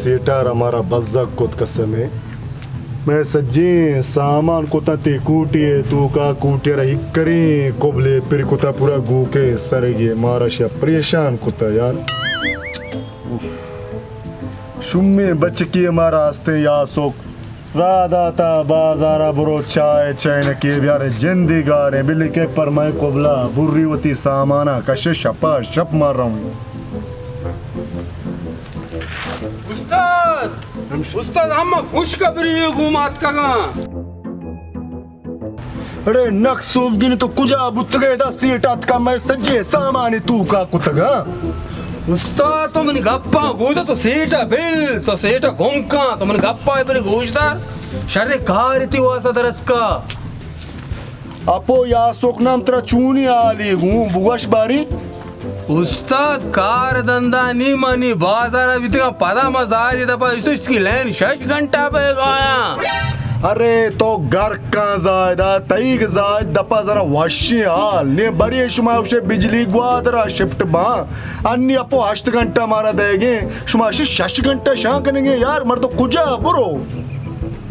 سیٹا را مارا بزگ کت قسمے۔ مئے سجیں سامان کتاں تی کوٹی ءِ توکا، کوٹی ءَ را ہکریں کبلے پر کتا پورا گوکے سرگے، مارا شیا پریشان کتا یار۔ شمے بچکی مارا ہستیں یاسک۔ راہ داتا بازارا برو چائے چینکے بیارے، جندی گاریں بلی کے پر مئے کبلا بری وتی سامانا کشے، شپا شپ ما رویں۔ استاد! استاد، ہم گوش کبری گوما اتکگاں۔ اڑے نک سوبگین تو کجا بوتگے؟ دا سیٹ اتکا مئے سجے سامانی توکا کتگا۔ استاد، تو منی گپا گوش دار، تو سیٹا بل، تو سیٹا گم کن، تو منی گپا بری گوش دار۔ شر کار تی واسا در اتکا۔ اپو یاسک نام ترا چونی حالی گوں بگوش باری؟ استاد، کار دندا نی منی بازار بیتگا، پدا ما زاہد دپا اشتو اشتکی لین شش گھنٹہ بہ گایا۔ ارے تو گرکاں زاہدا، تئیگ زاہد دپا زرا وشی حال نے بری، شما اوشے بجلی گوادرا شفٹ باں۔ انی اپو ہشت گھنٹہ مارا دئیگیں، شما شش، شش گھنٹہ شان کنگے یار، مردو کجا برو؟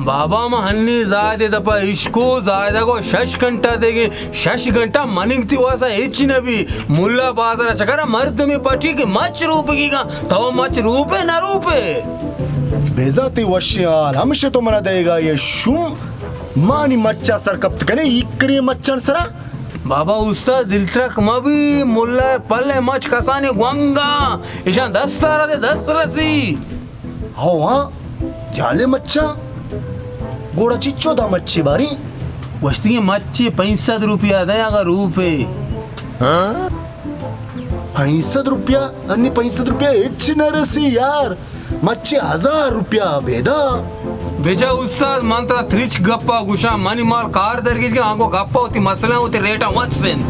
بابا، ما ہنی زاہدے دپا اشکو، زاہدہ گو شش گھنٹہ دیگے، شش گھنٹہ مننگ تی واسا ہچ نبی۔ ملا بازار چکر مردمی پٹی کہ مچ روپگی گا، تو مچ روپے نہ روپے؟ بیزاتی وشی حال، ہمشے تو منا دئیگا یہ شوم، مانی مچا سر کپت کنے، ایکری مچان سرا۔ بابا استاد دلترک مبی، ملا پلے مچ کسانی گونگا، اشان دست آرا دے دست رسی۔ ہو ہاں، جالے مچا۔ گوڑا چچو دا مچے باری؟ گوشتی مچے پنچ سد روپیہ دے اگر روپے۔ ہاں؟ پنچ سد روپیہ؟ انی پنچ سد روپیہ ہچ نہ رسی یار۔ مچے ہزار روپیہ بیدا۔ بجا استاد، من ترا تریچ گپا گوشاں، منی مال کار درگیج کہ آنگو گپا وتی مسئلہ وتی ریٹا وت سن۔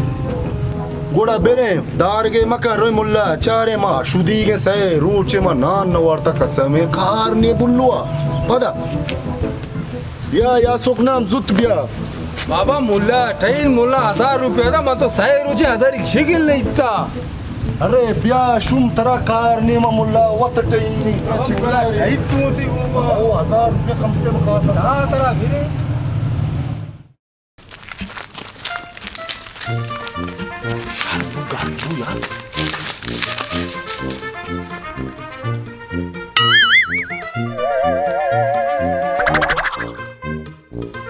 گڑا بریں، دارگے مکن، روی ملا، چاریں ما شدیگیں سئے روچے ما نان نوارتا قسمیں کار نے بلوا۔ پدا بیا یا سکنام زوت بیا۔ بابا ملا، ٹین ملا ہزار روپیہ دا، من تو سئے روچے ہزار ایک شگل نہیں تا۔ ارے بیا شوم ترا کار نیما ملا وت ٹینی ترا چکاری۔ ای تو تی گوما۔ او ہزار روپیہ کم تے مکار۔ دا ترا میرے۔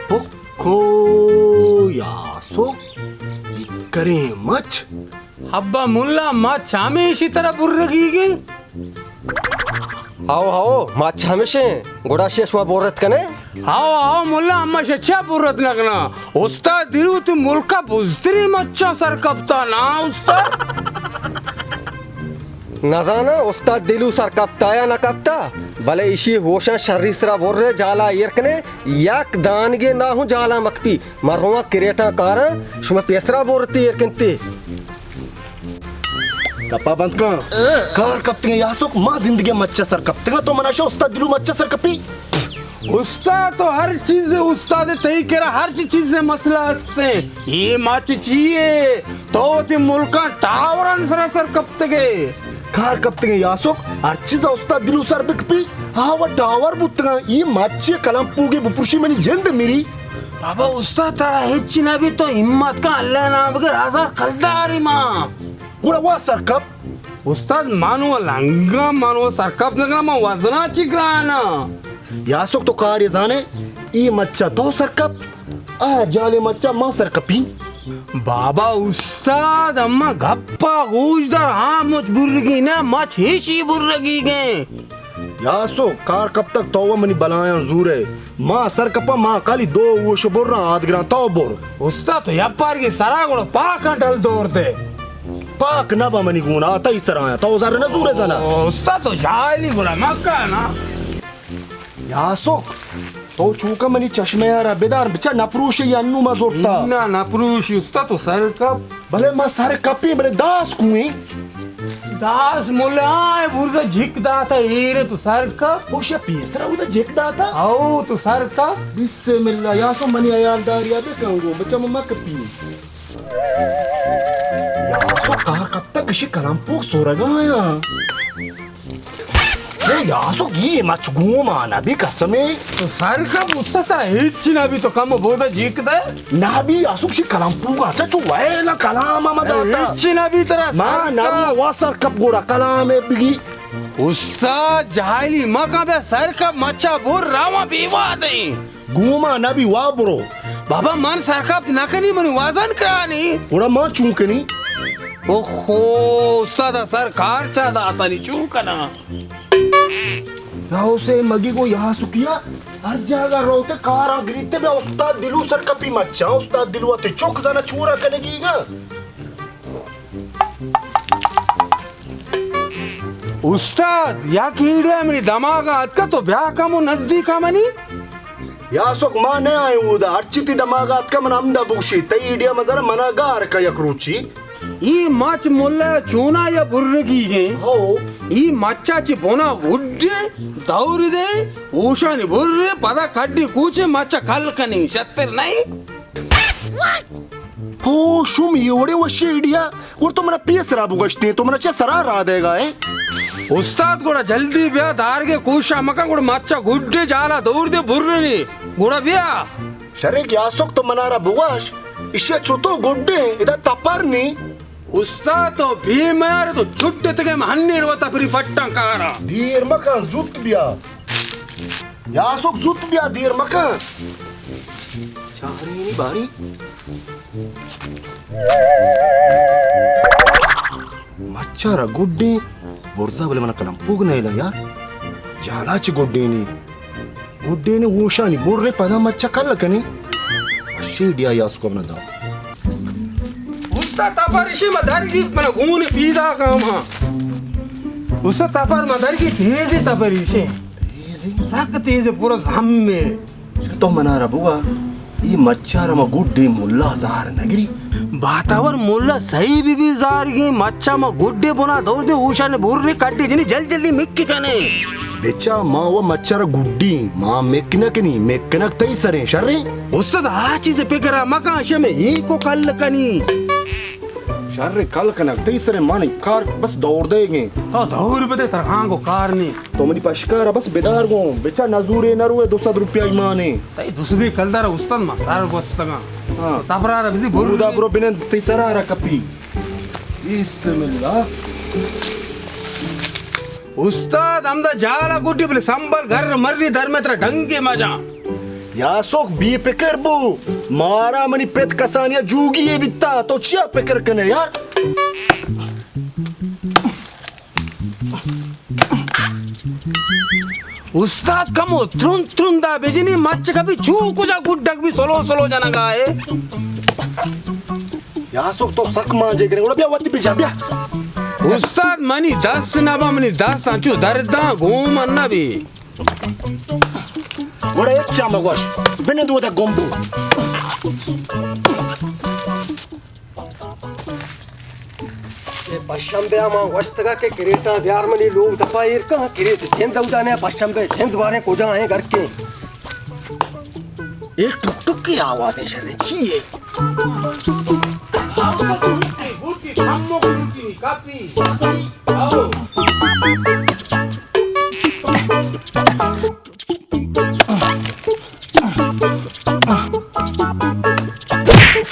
پکو یاسو کریں مچ۔ ابا ملا، مچ ہمیشی ترا برگیگیں؟ ہاؤ، ہاؤ، مچ ہمیشیں۔ گڑا شے شما بورت کنے؟ ہاؤ، ہاؤ، ملا، اما شے چا بورت نہ کنا؟ استاد دلو تی ملکا بزتری مچا سر کپتا نا، استاد؟ نزانا استاد دلو سر کپتا یا نہ کپتا، بلے اشی ہوشاں شری سرا برے جالا ایر کنے، یک دانگے نہ ہوں جالا مکپی۔ من رواں کریٹاں کاراں، شما پیسرا بورتی ایر کنتی۔ گپا بند کن۔ کار کپتگیں یاسک، ما زندگی مچ سر کپتگاں، تو منا شہ استاد دلو مچ سر کپی؟ استاد تو ہر چیز استاد، تئی کرا ہر چیز مسئلہ ہستیں۔ یہ مچ چیے؟ تو وتی ملکاں ٹاوران سرا سر کپتگے۔ کار کپتگیں یاسک، ہر چیز استاد دلو سر بکپی، آ و ٹاور بوتگاں، یہ مچ کلم پوگے بپرشی منی جند میری۔ بابا استاد، ترا ہچ نہ بیت، تو ہمت کن، اللہ نام بگر، ہزار کلداری ما۔ گڑا وا سر کپ۔ استاد، من و لنگا، من و سر کپ نہ کناں، من وزنا چی گرانا۔ یاسک تو کاری زانے، ای مچا تو سر کپ، آ جالے مچا ما سر کپی۔ بابا استاد، اما گپا گوش دار، ہاں مچ برگی نہ، مچ ہیشی برگی گئے۔ یاسو، کار کپتگ تو و منی بلایاں زورئے۔ ما سر کپاں، ما کالی دو ہوش براں، آدگراں تو بر۔ استاد تو یپارگی سرا گڑا پاکاں ڈل دور دے۔ پاک نہ با منی گون، آ تئی سرا آیاں، تو زر نہ زورے زنا۔ او، استاد تو جاہلی گڑا مکہ نا۔ یاسک، تو چوکا منی چشمہ ءَ را بدار، بچا نپروشی انو ما زورتا۔ نہ، نپروشی استاد تو سر کپ۔ بلے ما سر کپیں، بلے داس کوئیں؟ داس ملا، اے برزا جھک داتا، ایر تو سر کپ۔ او شا پیسرا اودا جھک داتا؟ او تو سر کپ۔ بسم اللہ، یاسو منی عیال داریا بکن گو، بچا ما کپی۔ یاسو کار کپتا کشی کلام پوک سورگا آیا۔ اے یاسک، اے مچ گوما نہ بی قسمے۔ تو سر کپ استاد، ہچ نہ بی، تو کم بودا جیک دے۔ نہ بی یاسک، شی کلام پوگا چا چو ویلا کلام ما داتا۔ ہچ نہ بی ترا ما سر نہ کپ۔ بی وا سر کپ گوڑا کلام بگی۔ استاد جاہلی مکن بے، سر کپ مچا بور راواں بے وادیں۔ گوما نہ بی وا برو۔ بابا من سر کپ نہ کنی، منی وزن کرانی۔ گڑا ما چون کنی؟ اوہو، استاد سر کار چا داتانی چون کنا؟ راو سے مگی گو یاسکیا، ہر جاگہ روتے کاراں گریتے بیا استاد دلو سر کپی مچا، استاد دلو تے چوک زنا چورا کنگی گا۔ استاد، یک ایڈیا منی دماغ ءَ اتکا، تو بیا کمو نزدیک ءَ منی۔ یاسک، ما نہ آئیں اودا، ہرچی تی دماغ ءَ اتکا من ہمدا بگوشی، تئی ایڈیا مزن منا گار کا یک روچی۔ ای مچ ملا چونا یا برگی گیں۔ ہو۔ ای مچا چی بونا گڈے، دور دے، اوشانی برے، پدا کڈی کوچے مچا کل کنی، شتر نہیں۔ ہو، شوم، یہ وڑے وشی ایڈیا۔ گڑا تو منا پیسرا بگوشتیں، تو منا چہ سرا را دے گا ئے؟ استاد، گڑا جلدی بیا، دارگے کوشا مکن، گڑا مچا گڈے جالا دور دے برنی۔ گڑا بیا۔ شریں یاسک، تو منارا بگوش، اشیا چتو گڈے، ادا تپر نی۔ استاد، تو بے میار، تو چھٹتگے، من ہنیر وتا پری پٹاں کارا۔ دیر مکن، زوت بیا۔ یاسک، زوت بیا، دیر مکن۔ چارینی باری۔ مچارا گڈیں برزا، بلے منا کلم پوگ نیلا یار۔ جالا چی گڈینی؟ گڈینی اوشانی برے، پدا مچا کل کنی۔ اشی ڈیا یاسکو بنا دا۔ استاد تپر اشی ما درگی، منا گون پیدا کام ہاں۔ استاد تپر ما درگی، تیزی تپر اشی۔ تیزی؟ سک تیزی، پورا زہمے۔ تو منارا بگا، ای مچار ما گڈے ملا زار نگری۔ باتاور ملا صحیح بی بی زارگی، مچا ما گڈے بنا دور دے، اوشان بور کڈے جنی جل جلدی مکی کنے۔ بچا ما و مچار گڈی، ما مک نکنی، مک کنک تئی سریں شریں۔ استاد آ چیز پکرا مکان شمے ای کو کل کنی۔ شر کل کنگ، تئی سر من کار بس دور دے گیں۔ تو دور بدے، ترا ہانگو کار نی۔ تو منی پشکار بس بدار گوں، بچا نزورے نہ روے، دو سد روپیہ ایمانے۔ تئی دو سدی کلدار استاد ما سر گوستگاں۔ ہاں۔ تبرار بزی برو۔ بودا برو بنند، تئی سرا را کپی۔ بسم اللہ۔ استاد، ہمدا جالا گڈی بلے سنبل، گھر مری در میں ترا ڈنگے مجاں۔ یاسوک، بے پکر بو، مارا منی پت کسانیا جوگی یے بیتا، تو چیا پکر کنے یار؟ استاد، کمو ترند ترندا بجنی، مچ کپی چو کجا گڈک بی سلو سلو جنگا اے۔ یاسوک، تو سک مانجے کرے، گڑا بیا وتی بجا، بیا۔ استاد، منی دست نبا، منی دست انچو درداں گوم نبی۔ گڑا ہچ چا مگوش، بنند اودا گم بو۔ اے پشمبے ءَ ما گوشتگا کہ کریٹاں بیار منی لوگ دپا ایر کن، کریٹ جند اودا نے، پشمبے جند باریں کجا ہیں گھر کے۔ اے ٹک ٹک کی آواز ہے شرے، چی ہے؟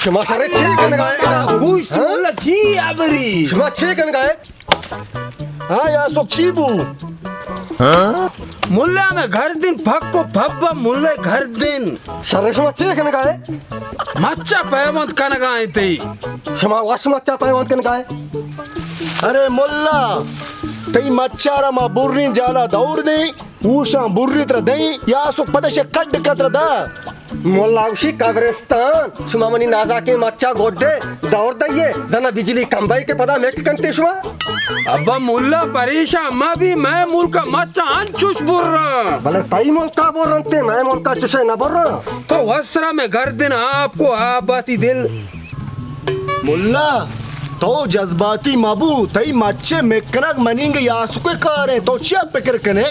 شما شرے چی کنگا ہے؟ گوشت ہاں؟ ملا چی ابری؟ شما چی کنگا ہے؟ ہاں، یاسوک چی بو؟ ملا میں گھر دن پھکو پھبا ملا گھر دن۔ شرے شما چی کنگا ہے؟ مچا پیوند کنگا ہے تی۔ شما وش مچا پیوند کنگا ہے؟ ارے ملا، تئی مچارا ما برین جالا دور دیں۔ اوشاں بری ترا دئیں، یاسوک پدا شہ کڈ کترا دا۔ ملا گوشی قبرستان، شما منی نازاکیں مچا گڈے دور دئیے، زنا بجلی کمبائی کہ پدا مک کنتے شما۔ ابا ملا پریشان مہ بی، مئے ملک مچا انچوش برا۔ بلے تئی ملکا برنتے، مئے ملکا چوشے نہ برا۔ تو وسرا میں گردن آپ کو آپ باتی دل۔ ملا، تو جذباتی مبو، تئی مچے مکنگ منینگ یاسکے کاریں، تو چیا پکر کنے؟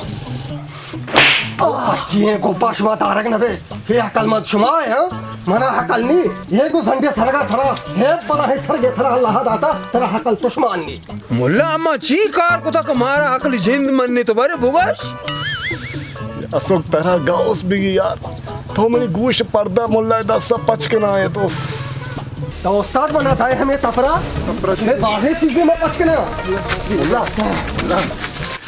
آہ، چی ایں گپا شما دارگ نہ بے؟ اے عقل مند شما ئے، ہاں؟ منا عقل نی۔ اے گو زنڈے سرگا ترا، اے بلا ہے سرگے ترا اللہ داتا، ترا عقل تشمان نی۔ ملا، اما چی کار کتا کہ مارا عقل جند منی؟ تو بارے بگش۔ اسوک ترا گاؤس بگی یار، تو منی گوش پردہ ملا دستا پچ کنا ہے تو۔ تو استاد منا دائے ہمیں تپرا؟ تپرا چی؟ میں باہر چیزیں میں پچ کنا۔ ملا، ملا،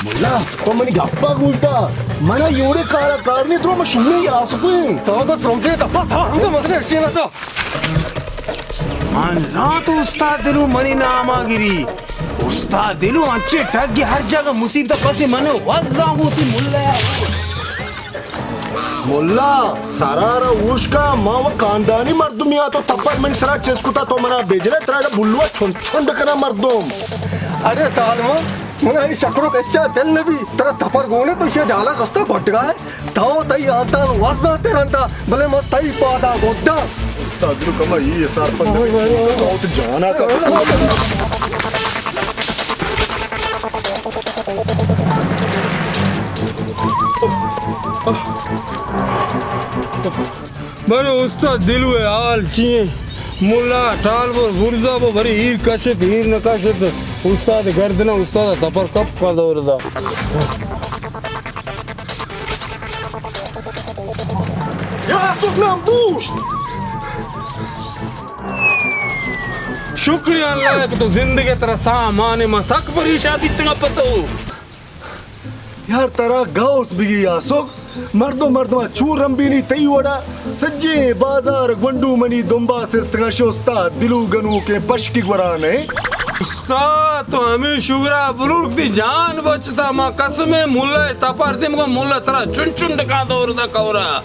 ملا، تو منی گپا گوش دا۔ منا یوڑے کارا کار نہیں، تو میں شومی آسکویں۔ تو بس روم دے تپا تھا، ہم تو مدرے اچھی نہ تو۔ من زانت استاد دلو منی ناما گری۔ استاد دلو انچے ٹگی ہر جگہ مصیبت پسی من وزاں گوتی ملا۔ ملا، سرارا اوشکا، ما و خاندانی مردمی آ، تو تپر منی سرا چست کتا، تو منا بجنے ترا بلوا چنڈ چنڈ کنا مردم۔ ارے سالما، منا اے شکرو کچا دل نبی، ترا تپر گونے تو شے جالا رستہ بڈگا ہے۔ تو تئی آتان وزاں ترندا، بلے من تئی پادا گڈا۔ استاد رو کما یہ سار پر نہ چوکا تو جانا کا۔ بلے استاد دلو ءِ حال چی ایں؟ ملا ٹال بر برزا بو، بری ایر کشت، ایر نہ کشت۔ استاد گردنا، استاد تپر کپ کا دور دا۔ یا سکنم بوشت۔ شکریہ اللہ کہ تو زندگی ترا سامان، ما سک پریشان بیتگا پتو۔ یار ترا گاؤس بگی آسوک، مردم مردم چون رمبینی تئی وڑا، سجے بازار گونڈو منی دمبا سستگا شے استاد دلو گنوکیں پشکی گورانے۔ استاد تو ہمیں شگرا بلوک دی جان بچتا، ما قسم ملا تپار دیم گو ملا ترا چن چن ڈکان دور دا کورا۔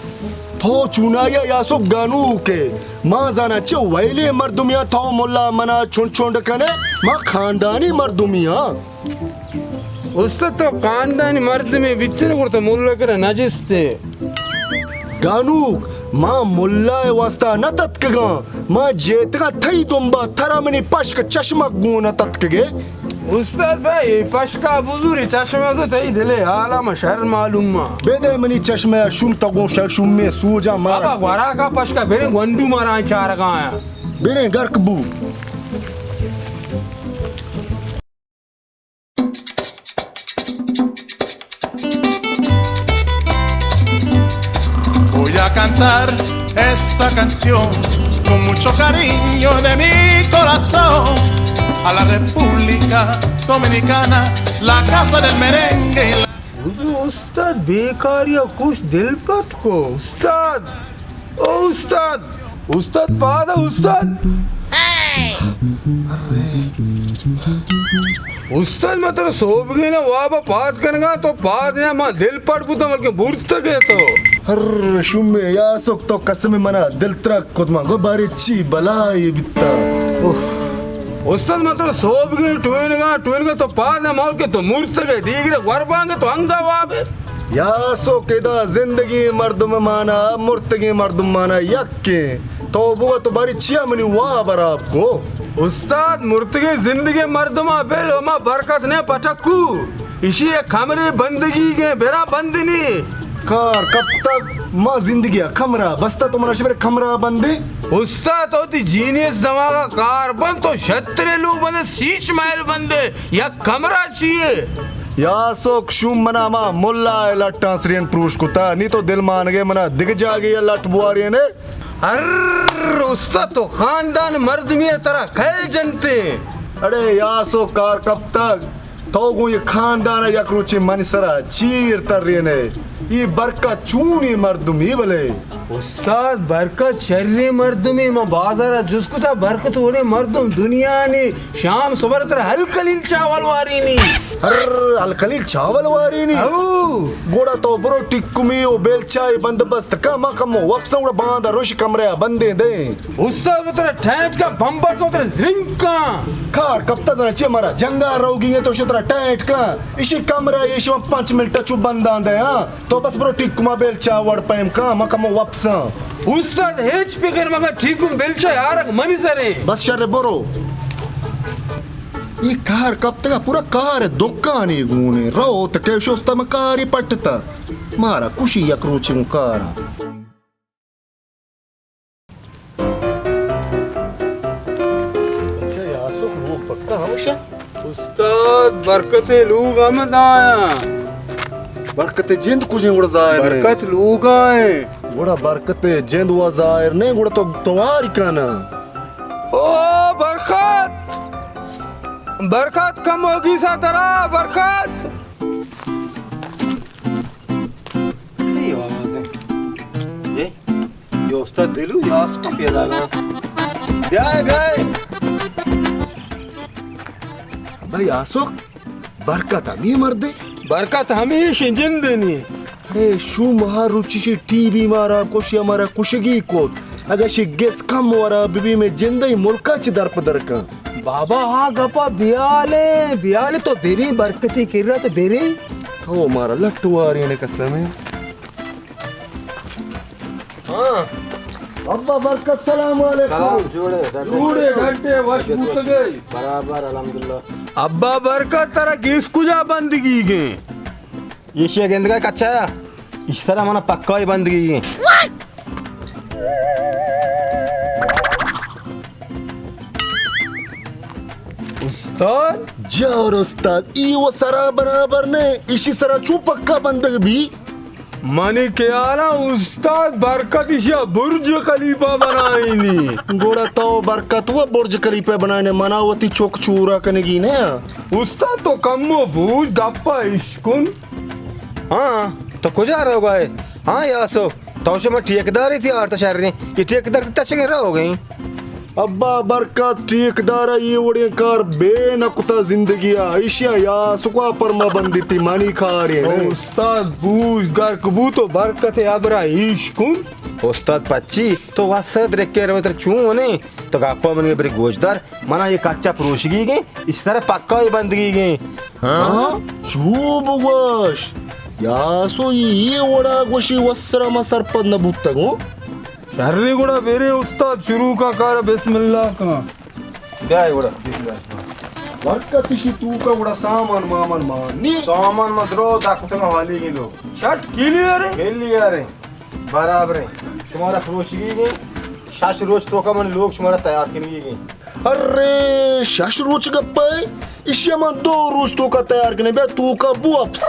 تو چونایا یاسوک گنوکے، ما زانا چہ ویلے مردمیا تو ملا منا چن چن ڈکنے، ما خاندانی مردمیا۔ استاد تو خاندانی مردمے بیتن گڑا تو ملا کرا نجستے۔ گانوک، ما ملا ءِ واسطہ نہ تتکگاں، ما جیتگاں تئی دمبا، ترا منی پشک چشمک گون نہ تتکگے۔ استاد بھائی، پشکا بزوری چشمہ تو تئی دلے حالا ما شر معلوم ما۔ بدے منی چشمہ شوم تگوں شر شومے سوجا مارا۔ بابا گورا کا پشکا بریں گونڈو مارا چارگایا۔ بریں گرک بو۔ Voy a cantar esta canción con mucho cariño de mi corazón a la República Dominicana, la casa del merengue y la بزو استاد بیکاریا کش دل پٹ کو استاد۔ او استاد! استاد پاد ءَ استاد! استاد، من ترا سوبگین ءَ واب ءَ پاد کنگاں، تو پاد نیا، من دل پٹ بوتاں، بلکیں برتگ ئے تو۔ ہر شومے یاسک، تو قسم منا دل ترک کت، من گو بارے چی بلائے بیتا۔ اوف۔ استاد، من ترا سوبگین ٹوینگاں، ٹوینگاں تو پاد نیا، من بلکیں تو مرتگ ئے، دیگر قربان تو انگا واب ئے۔ یاسک، ادا زندگیں مردم مانا، مرتگیں مردم مانا یکیں۔ تو بگو تو باری چیا منی واب ہراب کو؟ استاد، مرتگیں زندگیں مردما بل، ہما برکت نے پٹکو۔ اشی یک کمرے بندگی گے، برا بندنی۔ کار کپتگ، ما زندگی کمرہ بستا، تو منا شبر کمرہ بندے؟ استاد، تو تی جینیس دماغا کار بند، تو شترے لو بندے، شیش مائل بندے۔ یک کمرہ چیے؟ یاسک، شوم منا ہما ملا ءِ لٹاں سرین پروش کتا، نی تو دل مانگے منا دگہ جاگے ءَ لٹ بوارین ئے۔ ہر استاد، تو خاندان مردمی ءَ ترا کئے جنتے؟ اڑے یاسک، کار کپتگ، تو گوں یہ خاندان ءَ یک روچے منی سرا چیر ترین ئے۔ یہ برکت چونی مردمی بلے؟ استاد، برکت شریں مردمے، ما بازار ءَ جست کتا، برکت وڑیں مردم دنیا نے۔ شام سبر ترا الخلیل چاول وارینی۔ ہر الخلیل چاول وارینی؟ او۔ گوڑا تو برو ٹکمی و بیلچائی بندوبست کن، ما کمو وپساں، گڑا باندا روش کمرہ ءَ بندیں دیں۔ استاد، ترا ٹینٹ کا بمبر کو، ترا زرنگ کا۔ کار کپتا زنا چی، مارا جنگا روگی ہے تو شو ترا ٹینٹ کا۔ اشی کمرہ ءَ شما پنچ منٹ چو بنداں دے، ہاں۔ تو بس برو ٹیکما بیلچا وڑ پیم کن، ما کمو وپساں۔ استاد، ہچ فکر مکن، ٹیکم بیلچا یارک منی سرے۔ بس شر، برو۔ یہ کار کپتگا، پورا کار دکانی گونے۔ رو تکے شست، من کاری پٹتا۔ مارا کشی یک روچے اوں کاراں۔ اچھا، یاسک لوگ پکا ہمشہ؟ استاد، برکت لوگ ہم دایاں۔ برکت جند کجیں گڑا ظاہر نہیں؟ برکت لوگ آئیں۔ گڑا برکت جند و ظاہر نہیں، گڑا تو توار کنا۔ او برکت! برکت کموگی سا درا، برکت! اے آواز ہے۔ اے، یہ استاد دلو، یہ آسکو پیدا گا۔ بیائے، بیائے۔ بھائی آسک، برکت ہمیں مردے؟ برکت ہمیش جند نہیں۔ اڑے شوم ہر روچی شی ٹی بی مارا کشی، ہمارا کشگی کوت۔ اگہ شی گس کم ورا ببی میں جندئی ملکا چی در پہ در کن۔ بابا، ہاں گپا بیالے، بیالے تو بیریں برکتی کرا تو بیریں۔ تو مارا لٹ وارین قسم ہے۔ ہاں۔ ابا برکت، سلام علیکم۔ سلام، جوڑے، ڈڈے۔ جوڑے، ڈڈے، وش بوتگے۔ برابر، الحمدللہ۔ ابا برکت، ترا گیس کجا بندگی گے؟ ایشی گندگا کچا، اس طرح منا پکائی بندگی گے۔ استاد؟ جار استاد، ای و سرا برابر نے، ایشی سرا چو پکا بندگ بی؟ منی خیالا استاد برکت ایشا برج خلیفہ بنائینی۔ گڑا تو برکت و برج خلیفہ بنائینے، منا وتی چک چورا کنگی نے۔ استاد تو کمو بوج گپا اشکن۔ ہاں، تو کجا روگا ہے؟ ہاں یاسو، تو شما ٹھیکداری تھی آرتا شریں، یہ ٹھیکدار تھی تچگیں روگیں۔ ابا برکت ٹھیکدار ء اے وڑیں کار بے نہ کتا زندگی ء، ایشی ء یاسکا پرما بندیتی منی کارے نہ۔ استاد بوز گرک بوت و برکت ء ابرا ایش کن۔ استاد پچی تو وسر درکے روے تر چون نے؟ تو گپا منی بری گوشدار، منا یہ کچا پروشگی گے، اس طرح پکا یہ بندگی گے۔ ہاں؟ چو بگوش؟ یاسو یہ وڑا گوشی وسرا ما سرپد نہ بوتگوں۔ شریں گڑا برے استاد، شروع کن کار، بسم اللہ کن۔ بیا گڑا، بسم اللہ۔ برکت شی توکا گڑا سامان مامان مان نی۔ سامان ما درو داکتگا حالی گی لو۔ شرط کلیئر ہے؟ کلیئر ہے۔ برابر ہے۔ شمارا فروشگی گی۔ شش روچ توکا من لوگ شمارا تیار کنگی گی۔ ارے، شش روچ گپا ہے؟ اشیا ما دو روچ توکا تیار کنے، بیا توکا بو اپس۔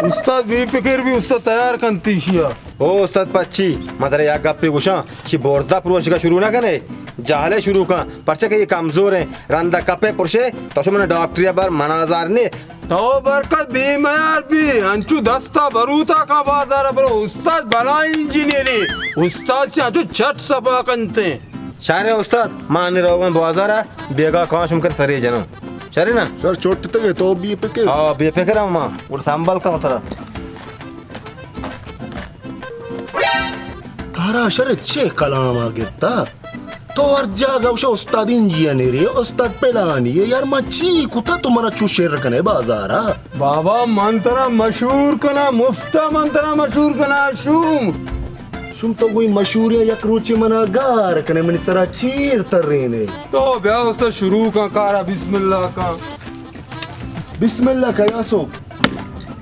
استاد بے فکر بی، استاد تیار کنتی شیا۔ او استاد پچی، من ترا یک گپے گوشاں، شی برزا پروشگا شروع نہ کنے، جہلے شروع کن، پرچہ کہ یہ کمزور ہیں، رندا کپے پرشے، تو شو من ڈاکٹری بر منا زار نے۔ تو برکت بے میار بی، انچو دستا بروتا کا بازار برو، استاد بلا انجینئرے، استاد چا تو چٹ سپا کنتے۔ شارے استاد، ما انی روگن بازارا، بیگا کان شم کر سرے جنم۔ شارے نا؟ شر چوٹ تگے تو بے فکر۔ ہاں، بے فکر ہم ما، اور سنبھال کا ترا۔ تارا شر چے کلام آ گتا؟ تو ہر جاگہ وشا استاد انجینئرے، استاد پلانی ہے۔ یار، ما چی کتا تو منا چو شر کنے بازارا؟ بابا، من ترا مشہور کنا، مفتا من ترا مشہور کنا، شوم۔ شوم تو گوئی مشہور ہے، یک روچے منا گار کنے، منی سرا چیر ترینے۔ تو بیا استا شروع کن کارا، بسم اللہ کن۔ بسم اللہ کن یاسو۔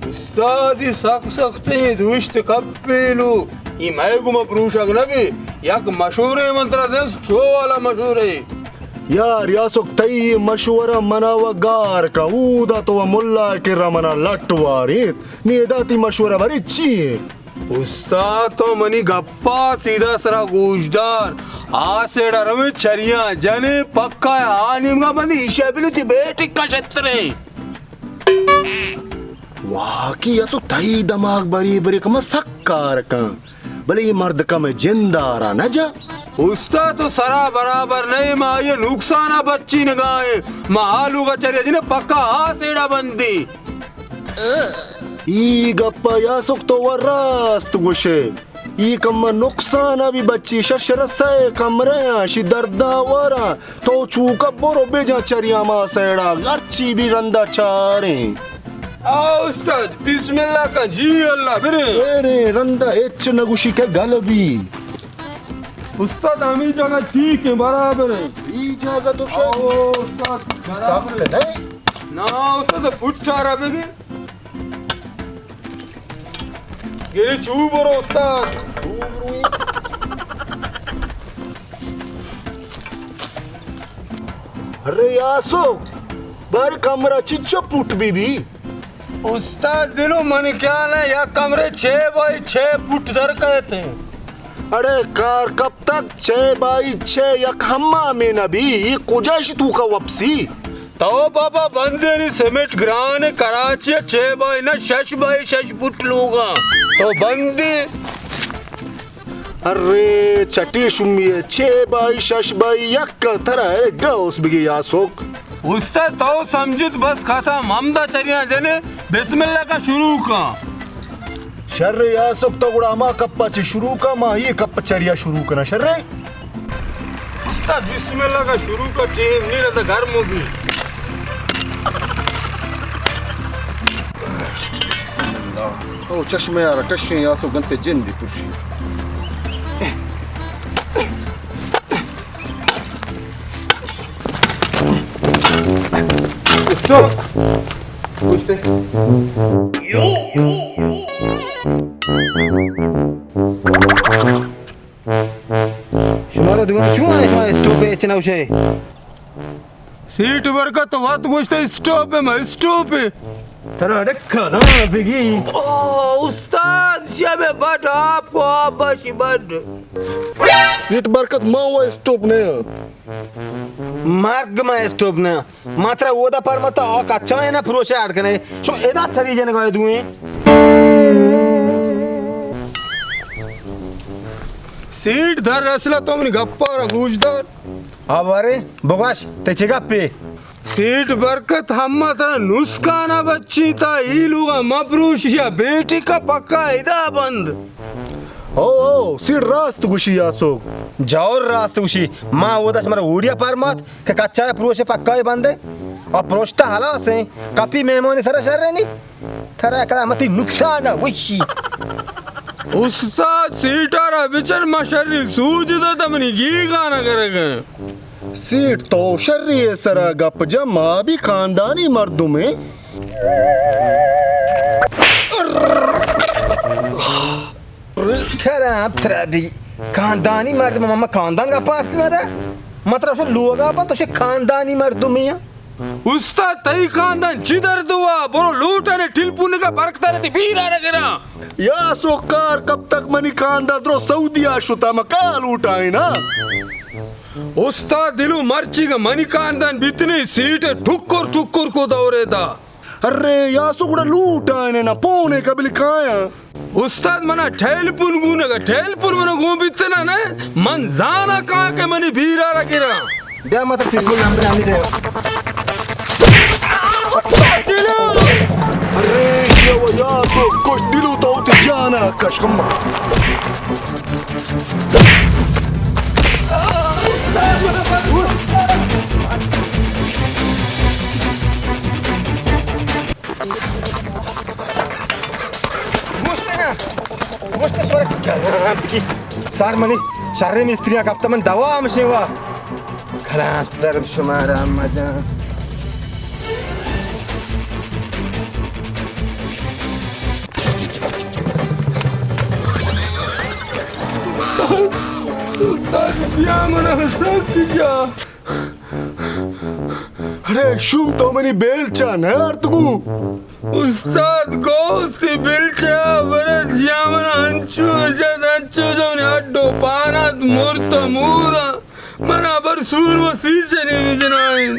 استادی سک سخت ہیں، دوشت کپیلو۔ ای مئے گما پروشگ نبی، یک مشہورے من ترا دس، چو والا مشہورے۔ یار یاسک، تئی مشورہ منا و گار کن، اودا تو و ملا کرا منا لٹ واریت۔ نی ادا تی مشورہ بری چی ہے؟ استاد تو منی گپا سیدھا سرا گوشدار۔ آ سیڑا روے چریاں جنے پکا ہے، آ نیمگا بندی ایشا بلو تی بیٹی کشترے۔ واقعی یاسک، تئی دماغ بری بری کما سک کار کن۔ بلے اے مرد کمے جند ء را نہ جا۔ استاد تو سرا برابر نئے، ما آئی نقصان ء بچینگا ایں۔ ما آ لوگ ء چرے دین پکا آ سیڑا بندی۔ ای گپ ء یاسک تو و راست گوشے۔ ای کم نقصان ء بھی بچی، شر شر سئے کمرے آں، شی دردا وراں۔ تو چوکا برو بجا چریاں ما سیڑا، ہرچی بھی رندا چاریں۔ آ استاد، بسم اللہ کن، جی اللہ، برے۔ برے، رندا ہچ نگوشی کہ گل بی۔ استاد، ہمی جگہ ٹھیک ہے، برابر ہے۔ ای جگہ تو شاید آؤ، استاد، برابر۔ سامنے نہیں۔ نا، استاد، پٹھارا بگے۔ گری چو برو استاد۔ ارے یاسو، بار کمرہ چچو پٹ بی بی؟ استاد دلو، من خیال ہے یک کمرے چھ بائی چھ پٹ در کہتے۔ اڑے کار کپتگ، چھ بائی چھ یک حمامے نہ بی، ای کجا اش توکا وپسی؟ تو بابا بندے نی سیمنٹ گران کراچی چھ بائی نہ شش بائی شش پٹ لوگا۔ تو بندے۔ ارے چٹی شمی ہے، چھ بائی شش بائی یک ترا ہے گوس بگی یاسوک۔ استاد تو سمجھت بس ختم، ہمدا چریاں جنے بسم اللہ کا شروع کا۔ شر یاسک، تو گڑا ہما کپ ء چہ شروع کن، ما اے کپ ء چریا شروع کناں۔ شر؟ استاد بسم اللہ کا شروع کا، ٹیم نہیں رہتا، گرم ہوگی۔ بسم اللہ۔ او چشم یارا کشیں یاسک، گنتے جندی پرشی۔ اسٹاپ۔ گوشتے۔ شمارا دوگانی چون ہے، شما اسٹاپ ہے، اچ نہ ہوشے۔ سیٹ برکت تو وت گوشتے اسٹاپ ہے، ما اسٹاپ ہے۔ ترا ڈکا نا بگی۔ او، استاد، شب بٹ آپ کو آپ باشی بٹ۔ سیٹ برکت ما وہ اسٹاپ نہیں ہے۔ مرگ ما اسٹاپ نہیں۔ ما ترا اودا پرمتا آ کچا ہے نا پروشے اڈ کنے۔ شو ادا چری جنگا دوئیں۔ سیٹ در اصلا تو منی گپا را گوش دار۔ آ بارے بگوش، تے چے گپے؟ سیٹ برکت ہما ترا نسکانا بچی تا ای لوگا مپروشی یا بیٹی کا پکا ادا بند۔ او، او، سیٹ راست گوشی یاسوک۔ جور راست گوشی، ما اودا شمارا اوڑیا پرمات کہ کچا پروشے پکا بندے۔ آ پروشتا ہلاس ہیں، کپی مہمانی سرا شر نہیں۔ ترا کدا متی نقصان وشی۔ استاد سیٹا را بچر، ما شری سوج داتا منی گیگانا کرگا۔ سیٹ تو شری سرا گپ جا، ما بھی خاندانی مردم ہیں۔ خراب ترا بھی خاندانی مردم، ما خاندان کا پاس کنا دا۔ مطلب شو لوگا پا تو شے خاندانی مردم ہیں۔ استاد، تئی خاندان چی درد ہوا؟ برو لوٹانے ٹیلیفون کا برکتانے تی بیرا نہ گراں۔ یاسوک، کار کپتگ، منی خاندان درو سعودی آ شتا، ما کیا لوٹائیں نا؟ استاد دلو، مرچی کا منی خاندان بیتنے سیٹ ٹکر ٹکر کو دورے دا۔ ارے یاسوک، گڑا لوٹائیں نا، پونے قبل کایاں۔ استاد، منا ٹیلیفون گون اگا، ٹیلیفون منا گون بیتنا نہ، من زانا کاں کہ منی بیرا را گرا۔ بیا مت ٹیلیفون نمبر ہمیں دے۔ ارے شیو یاسوک، کش دلو تو تی جانا کش کم۔ گوشتے نا، گوشتے سورا کیا بگی۔ سار منی شر مستری کپتا، من دوا ہمشے وا۔ کلام در شمارا مجان۔ استاد، استاد، بیا منا سک جا۔ اڑے شوم، تو منی بیلچہ نہ آرتگو؟ استاد، گوستی بیلچہ برت جا، من انچو جت، انچو جت، منی ہڈ و پانات مرت مورا، من ابر سور و سیچنی بجنائیں۔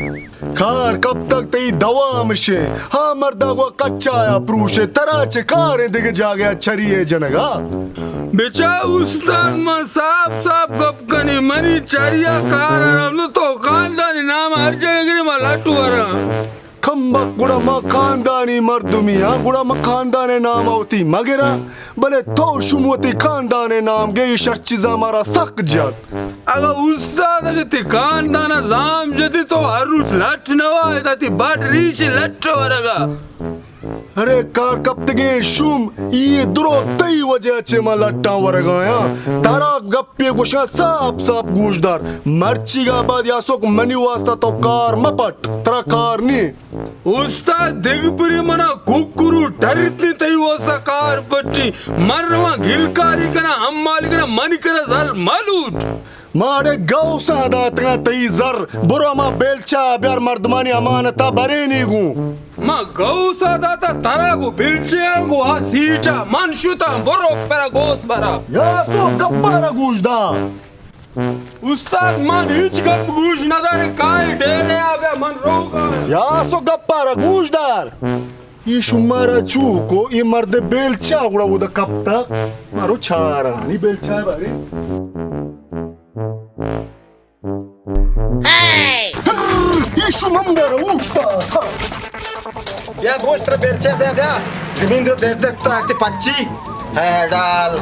کار کپتگ، تئی دوا ہمشے۔ ہا مردا گوا کچایا پروشے، ترا چے کاریں دگہ جاگہ چریے جنگا؟ بچا استاد، من صاف صاف گپ کنی، منی چریا کار آرام نو، تو خاندانی نام ہر جگہ گری، ما لٹ وراں۔ کمبخت، گڑا ما خاندانی مردمی ہاں، گڑا ما خاندان نام وتی مگراں، بلے تو شوم وتی خاندان نام گئی، شش چیزا مارا سک جت۔ اگا استاد، اگہ تی خاندان زام جتی تو ہر روچ لٹ نوا، ادا تی بٹ ریش لٹ ورگا۔ ارے کار کپتگیں شوم، اے درو تئی وجہ چہ من لٹاں ورگایاں۔ ترا گپے گوشاں، ساپ ساپ گوش دار۔ مرچیگا بعد یاسک منی واسطہ تو کار مپٹ، ترا کار نی۔ استاد دگپری منا کوکرو ڈرتنی تئی واسطہ کار پٹی۔ من رواں گلکاری کناں، حمالی کناں، منی کرا زر ملوٹ۔ ما اڑے گوساں داتگاں تئی زر، برو ہما بیلچہ بیار، مردمانی امانتا برینی گوں۔ ما گوسا داتا ترا گوں بیلچیاں گوں آ سیٹا، من شتاں، برو پرا گوت برا۔ یاسو گپارا گوش دار۔ استاد من ہچ گپ گوش ندارے، کائے ڈیرے آ بیا من روگا۔ یاسو گپارا گوش دار۔ اے شمارا چوکو، اے مرد بیلچہ گڑا اودا کپتا۔ مارو چارانی بیلچہ بارے۔ اے شمم در اوشتا۔ بیا بوش تر بیلچہ دے بیا۔ زمین رو دیر دے تو آتی پچی۔ ہے ڈال۔